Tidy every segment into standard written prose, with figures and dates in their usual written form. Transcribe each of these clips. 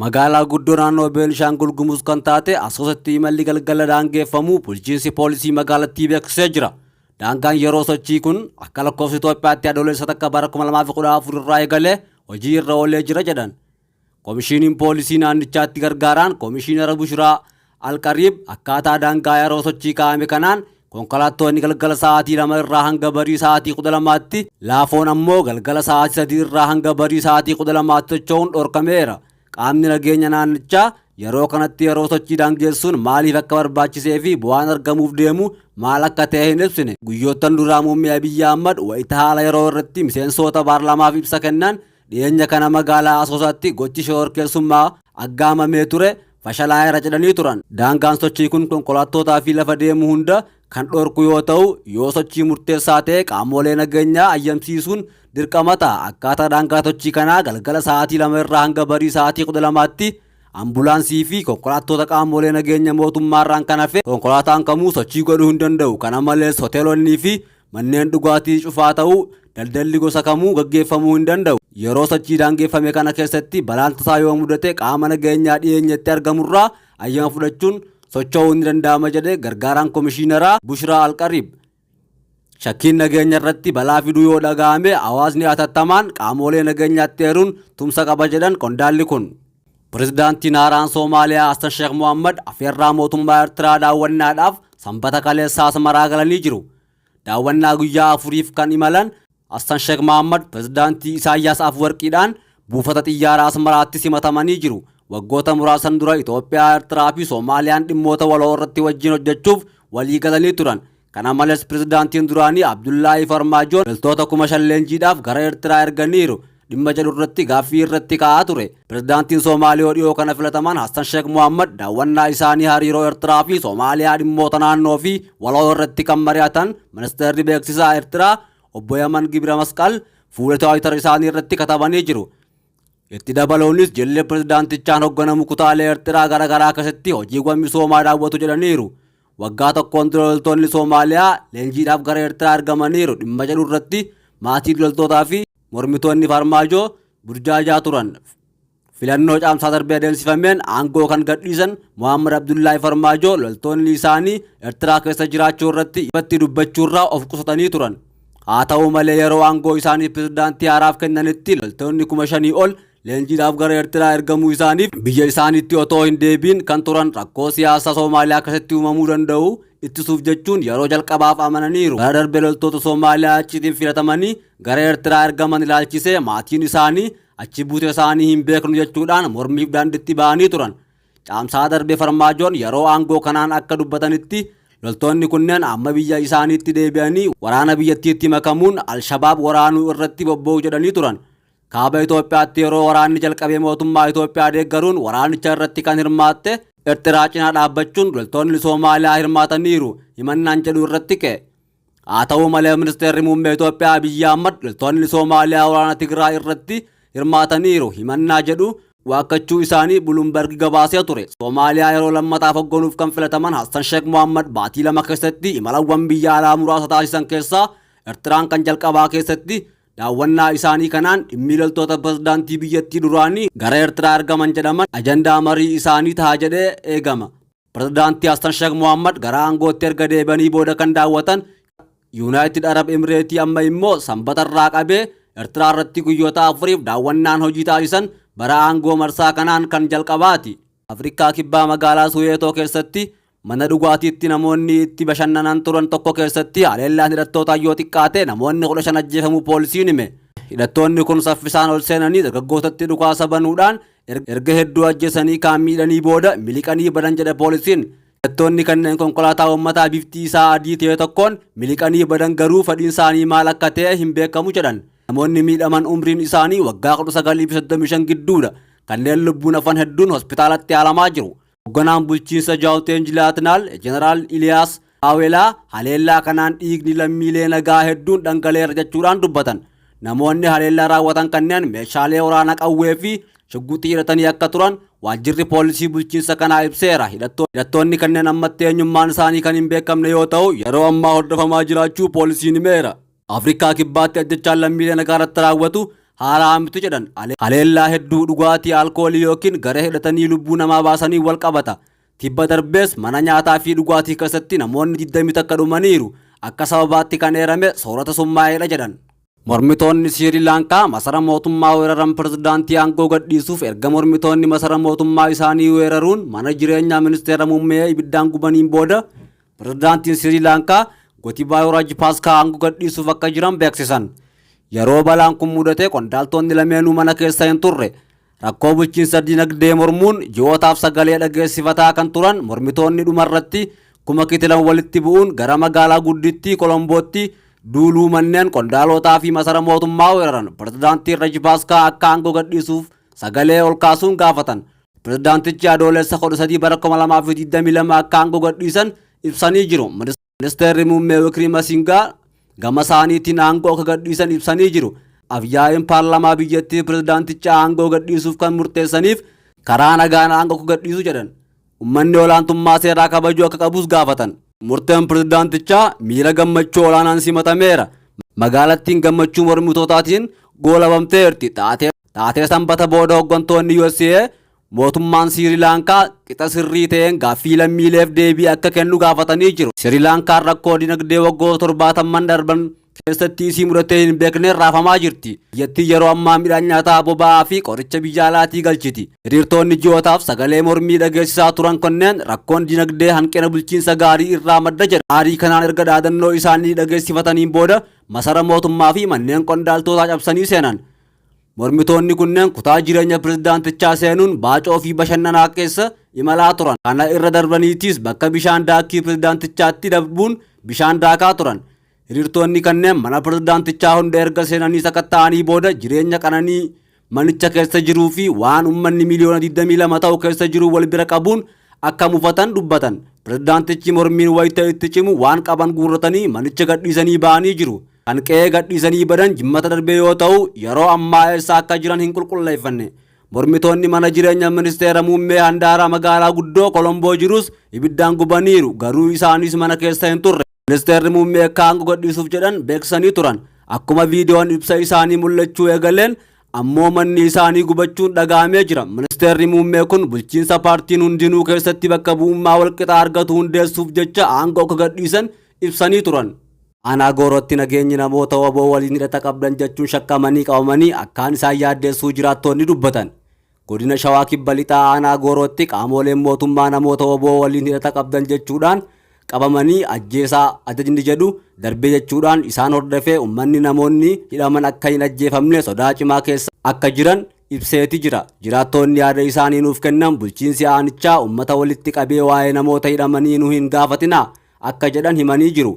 Magaalaa guddoo naannoo Beenishaangul Gumuz kan taate Asoosatti imalli galgala daangeffamuu bulchiinsi poolisii magaalattii beeksisee jira. Daangaan yeroo sochii kun akka lakkoofsa Itoophiyaatti Adoolessa takka bara 2014 irraa eegalee hojii irra oolee jira jedhan. Komishiiniin poolisii naannichaatti gargaaraan komishiinara Bushiraa Alqariib akkaataa daangaa yeroo sochii kaa'ame kanaan konkolaattoonni galgala sa'aatii 2 irraa hanga barii sa'aatii 12tti, laafoon ammoo galgala sa'aatii 3 irraa hanga barii sa'aatii 12tti socho'uun dhorkameera. Qaamni nageenya naannichaa yeroo kanatti yeroo sochii daangeessuun maaliif akka barbaachisee fi bu'aan argamuuf deemu maal akka ta'e hin ibsine. Guyyoottan duraa Muummee Abiyyi Ahmad wayita haala yeroo irratti miseensoota paarlaamaaf ibsa kennan Dhiyeenya kana magaalaa Asoosaatti gochi shororkeessummaa aggaamamee ture fashalaa'eera jedhanii turan. Daangaan sochii kun konkolaattootaa fi lafa deemu hunda kan dhorku yoo ta'u, yoo sochii murteessaa ta'e qaamolee nageenyaa ayyamsiisuun dirqama ta'a. Akkaataa daangaa sochii kanaa galgala sa'aatii 2 irraa hanga barii sa'aatii 12tti ambulaansii fi konkolaattoota qaamolee nageenya mootummaarraan kan hafe konkolaataan kamuu sochii godhuu hin danda'u. Kana malees hoteelonnii fi Manneen dhugaatii cufaa ta'uu, daldalli gosa kamuu gaggeeffamuu hin danda'u. Yeroo sochii daangeffame kana keessatti balaan tasaa yoo mudate qaama nageenyaa dhiyeenyatti argamurraa ayyama fudhachuun socho'uun ni danda'ama jedhe gargaaraan komishiinaraa Bushraa Alqariib. Shakkiin nageenya irratti balaa fiduu yoo dhaga'ame hawaasni hatattamaan qaamolee nageenyaatti eeruun tumsa qaba jedhan qondaalli kun. Pirezidaantiin haaraan Soomaaliyaa Hassan Sheekh Mohammad afeerraa mootummaa Eertiraa daawwannaadhaaf Sanbata kaleessaa Asmaraa galanii jiru. Daawwannaa guyyaa afuriif kan imalan Hassan Sheekh Mohammad pirezidaantii Isaayyaas Afwarqiidhaan buufata xiyyaaraa Asmaraatti simatamanii jiru. Waggoota muraasan dura Itoophiyaa, Eertiraa fi Soomaaliyaan dhimmoota waloo irratti wajjin hojjechuuf walii galanii turan. Kana malees pirezidaantiin duraanii Abdullaahii Farmaajoon loltoota 5,000 leenjiidhaaf gara Eertiraa erganiiru dhimma jedhu irratti gaaffii irratti ka'aa ture. Pirezidaantiin Soomaaliyoo dhiyoo kana filataman Hassan Sheek Mohammad daawwannaa isaanii hariiroo Eertiraa fi Soomaaliyaa dhimmoota naannoo fi waloo irratti kan mari'atan ministeerri beeksisaa Eertiraa obbo Yaman Gibira Masqal fuula Tiwiitar isaanii irratti katabanii jiru. Itti dabaluunis jilli pirezidaantichaan hogganamu kutaalee Eertiraa garaagaraa keessatti hojiiwwan misoomaa daawwatu jedhaniiru. Waggaa tokkoon dura loltoonni Soomaaliyaa leenjiidhaaf gara Eertiraa ergamaniiru dhimma jedhu irratti maatiin loltootaa fi mormitoonni Farmaajoo burjaajaa turan. Filannoo caamsaa darbee adeemsifameen aangoo kan gadhiisan Mohammad Abdullaahi Farmaajoo loltoonni isaanii Eertiraa keessa jiraachuu irratti ifatti dubbachuurraa of qusatanii turan. Haa ta'u malee yeroo aangoo isaanii pirezidaantii haaraaf kennanitti loltoonni 5,000 ol leenjiidhaaf gara Eertiraa ergamuu isaaniif biyya isaaniitti otoo hin deebiin kan turan rakkoo siyaasaa Soomaaliyaa keessatti uumamuu danda'u ittisuuf jechuun yeroo jalqabaaf amananiiru. Bara darbe loltoota Soomaaliyaa icciitiin filatamanii gara Eertiraa ergaman ilaalchisee maatiin isaanii achi buutee isaanii hin beeknu jechuudhaan mormiif daanditti ba'anii turan. Caamsaa darbe Farmaajoon yeroo aangoo kanaan akka dubbatanitti loltoonni kunneen amma biyya isaaniitti deebi'anii waraana biyyattiitti makamuun Alshabaab waraanuu irratti bobba'u jedhanii turan. Kaaba Itoophiyaatti yeroo waraanni jalqabee mootummaa Itoophiyaa deeggaruun waraanicha irratti kan hirmaatte Ertiraa cinaa dhaabbachuun loltoonni Soomaaliyaa hirmaataniiru himannaan jedhu irratti ka'e. Haa ta'u malee ministeerri muummee Itoophiyaa Abiyyi Ahmad loltoonni Soomaaliyaa waraana Tigraay irratti hirmaataniiru himannaa jedhu waakkachuu isaanii Buluumbargi gabaasee ture. Soomaaliyaa yeroo lammataaf hogganuuf kan filataman Hassan Sheekh Mohammad baatii 2 keessatti imalawwan biyya alaa muraasa taasisan keessaa Ertiraan kan jalqabaa keessatti Daawwannaa isaanii kanaan dhimmi loltoota pirezidaantii biyyattii duraanii gara Ertiraa ergaman jedhaman ajandaa marii isaanii taha jedhee eegama. Pirezidaantii Hassan Sheekh Mohaammad gara aangootti erga deebi'anii booda kan daawwatan Yuunaayitid Arab Emireetii amma immoo Sanbata irraa qabee Ertiraa irratti guyyoota afuriif daawwannaan hojii taasisan bara aangoo marsaa kanaan kan jalqabaati. Afrikaa Kibbaa magaalaa Suweetoo keessatti Mana dhugaatiitti namoonni itti bashannanan turan tokko keessatti haleellaan hidhattootaan yoo xiqqaate namoonni 15 ajjeefamuu poolisiin hime. Hidhattoonni kun saffisaan ol seenanii dargaggootatti dhukaasa banuudhaan erga hedduu ajjeesanii kaan miidhanii booda miliqanii badan jedhe poolisiin. Hidhattoonni kanneen konkolaataa uummataa bifti isaa adii ta'e tokkoon miliqanii badan garuu fedhiin isaanii maal akka ta'e hin beekamu jedhan. Namoonni miidhaman umriin isaanii waggaa 19 fi 35 gidduudha. Kanneen lubbuun hafan hedduun hospitaalatti yaalamaa jiru. Hogganaan bulchiinsa Jaawteen Jilaatinaal Jeneraal Iliyaas Aawelaa haleellaa kanaan dhiigni lammiilee nagaa hedduun dhangala'eera jechuudhaan dubbatan. Namoonni haleellaa raawwatan kanneen meeshaalee waraanaa qawwee fi shugguxii hidhatanii akka turan waajjirri poolisii bulchiinsa kanaa ibseera. Hidhattoonni kanneen ammatti eenyummaan isaanii kan hin beekamne yoo ta'u, yeroo ammaa hordofamaa jiraachuu poolisiin himeera. Afrikaa Kibbaatti ajjechaan lammiilee nagaa irratti raawwatu haaraa miti jedhan. Haleellaa hedduu dhugaatii alkoolii yookiin garee hidhatanii lubbuu namaa baasanii wal qabata. Tibba darbees mana nyaataa fi dhugaatii keessatti namoonni 21 dhumaniiru. Akka sababaatti kan eerame soorata summaa'eedha jedhan. Mormitoonni Siirilaankaa masara mootummaa weeraran pirezidaantii aangoo gadhiisuuf. Erga mormitoonni masara mootummaa isaanii weeraruun mana jireenyaa ministeera muummee ibiddaan gubaniin booda, pirezidaantiin Siirilaankaa Gotibaayoo Raajipaaskaa aangoo gadhiisuuf akka jiran beeksisan. Yeroo balaan kun mudate qondaaltonni lameenuu mana keessa hin turre. Rakkoo bulchiinsa dinagdee mormuun ji'ootaaf sagalee dhageessifataa kan turan mormitoonni dhumarratti kuma kitilan walitti bu'uun gara magaalaa guddittii Kolombootti duuluu manneen qondaalotaa fi masara mootummaa weeraran. Pirezidaantiin Rajipaaskaa akka aangoo gadhiisuuf sagalee ol kaasuun gaafatan. Pirezidaantichi Adoolessa 13 bara 2022 akka aangoo gadhiisan ibsanii jiru. Ministeerri muummee Wikirimasingaa gama isaaniitiin aangoo akka gadhiisan ibsanii jiru. Afyaa'iin paarlaamaa biyyattii pirezidaanticha aangoo gadhiisuuf kan murteessaniif karaa nagaan aangoo akka gadhiisu jedhan. Uummanni olaantummaa seeraa kabajuu akka qabus gaafatan. Murteen pirezidaantichaa miira gammachuu olaanaan simatameera. Magaalattiin gammachuu mormitootaatiin goolabamteerti. Taatee Sanbata booda hooggantoonni USA mootummaan Siirilaankaa qixa sirrii ta'een gaaffii lammiileef deebii akka kennu gaafatanii jiru. Siirilaankaan rakkoo dinagdee waggoota 70n darban keessatti isii mudatee hin beekneen raafamaa jirti. Biyyattiin yeroo ammaa midhaan nyaataa, boba'aa fi qoricha biyya alaatii galchiti. Hiriirtonni ji'ootaaf sagalee mormii dhageessisaa turan kunneen rakkoon dinagdee hanqina bulchiinsa gaarii irraa madda jedha. Aarii kanaan erga dhaadannoo isaanii dhageessifataniin booda masara mootummaa fi manneen qondaaltootaa cabsanii seenan. Mormitoonni kunneen kutaa jireenya pirezidaantichaa seenuun baacoo fi bashannanaa keessa imalaa turan. Kana irra darbaniitis bakka bishaan daakkii pirezidaantichaatti darbuun bishaan daakaa turan. Hiriirtonni kanneen mana pirezidaantichaa hunda erga seenanii sakatta'anii booda jireenya qananii manicha keessa jiruu fi waan uummanni miliyoona 22 ta'u keessa jiru wal bira qabuun akka mufatan dubbatan. Pirezidaantichi mormiin wayita itti cimu waan qaban guurratanii manicha gadhiisanii ba'anii jiru. Kan qe'ee gadhiisanii badan Jimmata darbee yoo ta'u, yeroo ammaa eessa akka jiran hin qulqulleeffanne. Mormitoonni mana jireenya ministeera muummee handaara magaalaa guddoo Kolomboo jirus ibiddaan gubaniiru, garuu isaanis mana keessa hin turre. Ministeerri muummee akka aangoo gadhiisuuf jedhan beeksisanii turan. Akkuma viidiyoon ibsa isaanii mul'achuu eegaleen ammoo manni isaanii gubachuun dhaga'amee jira. Ministeerri muummee kun bulchiinsa paartiin hundinuu keessatti bakka bu'ummaa walqixa argatu hundeessuuf jecha aangoo akka gadhiisan ibsanii turan. Aanaa Goorootti nageenyi namoota WBO waliin hidhata qabdan jechuun shakkamanii qabamanii akkaan isaan yaaddeessuu jiraattoonni dubbatan. Godina Shawaa Kibba Lixaa Aanaa Goorootti qaamoleen mootummaa namoota WBO waliin hidhata qabdan jechuudhaan qabamanii ajjeesaa ajajni jedhu darbee jechuudhaan isaan hordofee uummanni namoonni hidhaman akka hin ajjeefamne sodaa cimaa keessa akka jiran ibseeti jira. Jiraattoonni yaada isaanii nuuf kennan bulchiinsi aanichaa uummata walitti qabee waa'ee namoota hidhamanii nu hin gaafatinaa akka jedhan himanii jiru.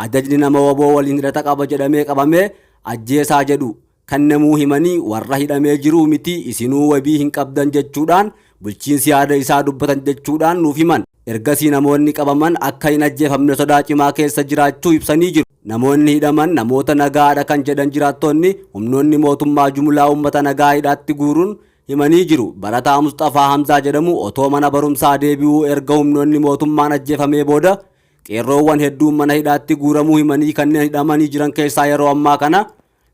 Ajajni nama WBO waliin hidhata qaba jedhamee qabamee ajjeesaa jedhu kennamuu himanii, warra hidhamee jiru miti, isinuu wabii hin qabdan jechuudhaan bulchiinsi yaada isaa dubbatan jechuudhaan nuuf himan. Ergasii namoonni qabaman akka hin ajjeefamne sodaa cimaa keessa jiraachuu ibsanii jiru. Namoonni hidhaman namoota nagaadha kan jedhan jiraattonni, humnoonni mootummaa jumlaa uummata nagaa hidhaatti guuruun himanii jiru. Barataa Musxafaa Hamzaa jedhamu otoo mana barumsaa deebi'uu erga humnoonni mootummaan ajjeefamee booda qeerroowwan hedduun mana hidhaatti guuramuu himanii, kanneen hidhamanii jiran keessaa yeroo ammaa kana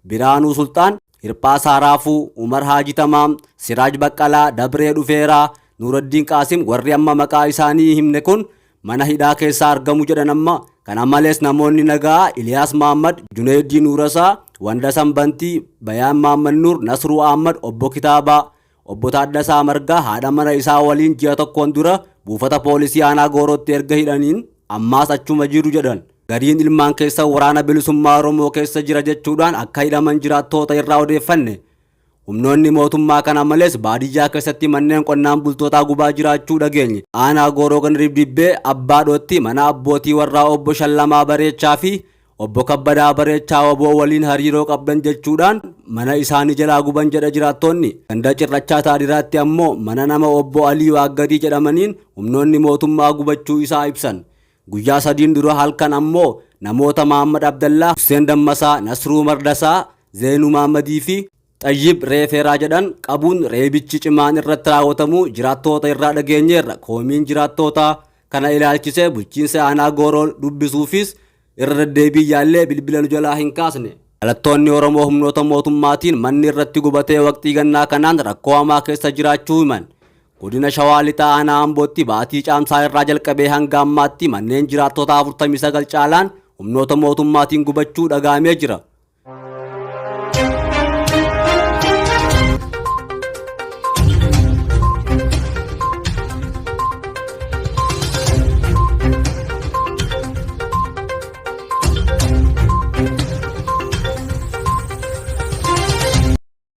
Biraanuu Sulxaan, Hirphaa Saaraafuu, Umar Haaji Tamaam, Siraaj Baqqalaa, Dabree Dhufeeraa, Nuuraddiin Qaasim warri amma maqaa isaanii himne kun mana hidhaa keessaa argamu jedhan amma. Kana malees namoonni nagaa Iliyaas Mahammad, Juneeddii Nuurasaa, Wandasan Bantii, Bayaan Mahammad Nuur, Nasruu Ahmad, Obbo Kitaabaa, Obbo Taaddasaa Margaa haadha mana isaa waliin ji'a tokkoon dura buufata poolisii aanaa Goorootti erga hidhaniin ammaas achuma jiru jedhan. Gariin ilmaan keessa Waraana Bilisummaa Oromoo keessa jira jechuudhaan akka hidhaman jiraattoota irraa odeeffanne. Humnoonni mootummaa kana malees baadiyyaa keessatti manneen qonnaan bultootaa gubaa jiraachuu dhageenye. Aanaa Gooroo Ganriib Dibbee Abbaa Dhootti mana abbootii warraa Obbo Shallamaa Bareechaa fi Obbo Kabbadaa Bareechaa WBO waliin hariiroo qabdan jechuudhaan mana isaanii jalaa guban jedha jiraattoonni. Ganda Cirrachaa Taadiraatti ammoo mana nama Obbo Alii Waaggarii jedhamaniin humnoonni mootummaa gubachuu isaa ibsan. Guyyaa sadiin dura halkan ammoo namoota Mahammad Abdallaa, Hussein Dammasaa, Nasruu Mardasaa, Zeenuu Mahammadii fi Xayyib Reefeeraa jedhan qabuun reebichi cimaan irratti raawwatamuu jiraattoota irraa dhageenyeerra. Komiin jiraattootaa kana ilaalchisee bulchiinsa aanaa Gooroo dubbisuufis irra deddeebii yaallee bilbila nu jalaa hin kaasne. Dhalattoonni Oromoo humnoota mootummaatiin manni irratti gubatee waqtii gannaa kanaan rakkoo hamaa keessa jiraachuu himan. Godina Shawaa Lixaa Aanaa Ambootti baatii Caamsaa irraa jalqabee hanga ammaatti manneen jiraattota 49 caalaan humnoota mootummaatiin gubachuu dhaga'amee jira.